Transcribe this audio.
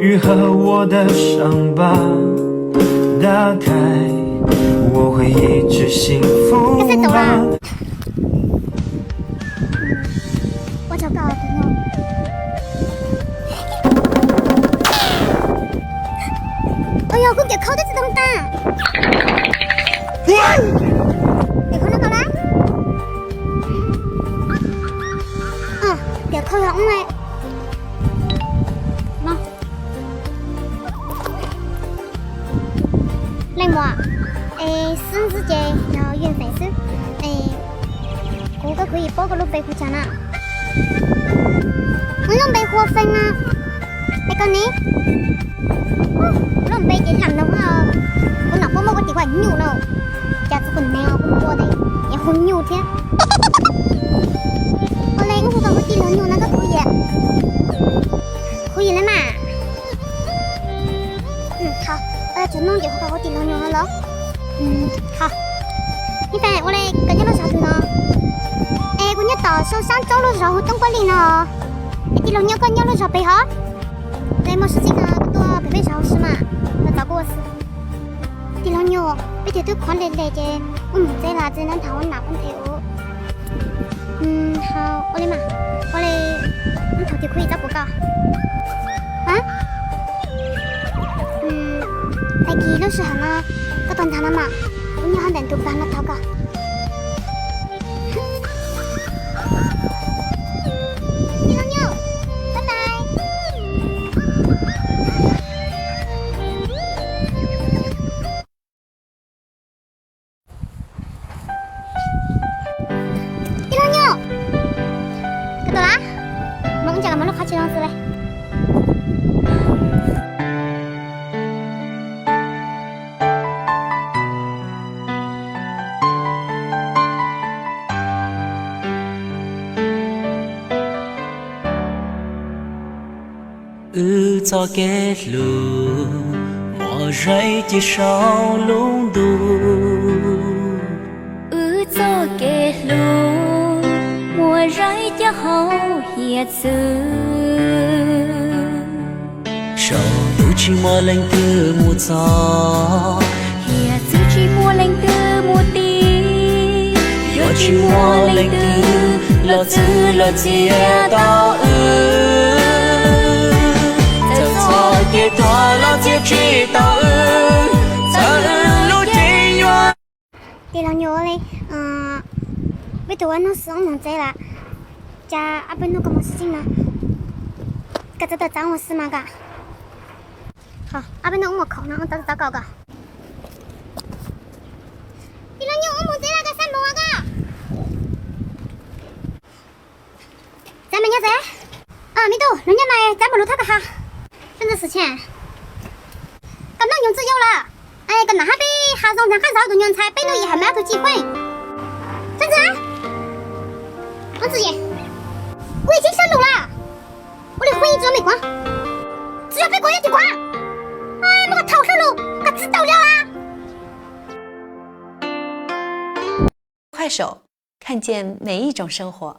愈合我的伤疤，打开，我会一直幸福吧。 Ua tsaug koj tus nyuj. Ua yog kuv kiam khau twb tsis tau tas. Kiam khau no tau lawm. Kiam khau yog ub no. Leej muam, es xib ntxwv ces yog Yej Feem xwb. Es kuv koj khwv yim paub koj lub npe hu cas na? Kuv lub npe hu ua Feem na. Es koj ne? Lub npe ces lam no, kuv nam puab muab kuv tis hu ua Nyuj no. Cas txog kuv nev os kuv ua es hu Nyuj thiab. Ua le wb hu koj hu tij laug Nyuj no koj khuv yim? Khuv yim li mas. Thaum ub ces hu koj hu tij laug Nyuj no los? Thaum ub, ua le koj nyob lub zos twg no? Es kuv nyob tom Soo Saab Tsoob lub zos hu Toob Kuab Lij no. Es tij laug Nyuj koj nyob lub zos pem hov? Es muaj sib txij no koj tuaj pem peb zos ua si mas, los txav kuv ua si. Tij laug Nyuj, peb twb khov le le ces wb mus tsev lawm, txiv neeb nthav ua nam ua nthe ua. Ua li mas, ua li, nthav tis khuv yim txhob pum koj. Tag kis lub sij hawm no koj tuaj ntag no mas, kuv nyob hauv ntawm ntug plag no thov koj. Tij laug Nyuj, bye bye. Tij laug Nyuj, koj tuaj lawm, mas ua cas koj muaj lub qhov tsis zoo xwb li? Wb txoj kev hlub muaj zeej cia saum lub ntuj. Wb txoj kev hlub muaj zeej cia hauv hiav txwv. Saum ntuj tsis muaj leej twg mus txog, hiav txwv tsis muaj leej twg mus ti. Yuav tsis muaj leej twg los txwv los txiav tau wb. Txawm txoj kev tuag los txiav tsis tau wb, txawm wb lub cev yuav. Tij laug Nyuj li, peb tug ua hnub xwb wb mus tsev lawm, cas ob peb hnub koj mus sib txij no, koj txawj tawm txav ua si mas koj. Ob peb hnub wb mus khoom no wb txav txav koj koj. Tij laug Nyuj, wb mus tsev lawm, koj xav mus koj. Txav mas nyob tsev. Me tub, lub nyob no txav mus lus thab koj ha. Xeeb ntxwv Xwm Tsheej, koj mloog nyuag ntxwg yau lawm, koj nam hab peb ha zoo ntag qab zov tus nyuag ntxhais peb hnub yim hawm mas ob tug tsis qhueej. Xeeb ntxwv, ntxwv, kuv yeej tsis sab lus lawm. Ua li qhueej tsis me kuv, tsis yog peb kuv yeej tsis kuv. Muab koj thaum sab lus koj txwv tau li lawm. 快手，看见每一种生活。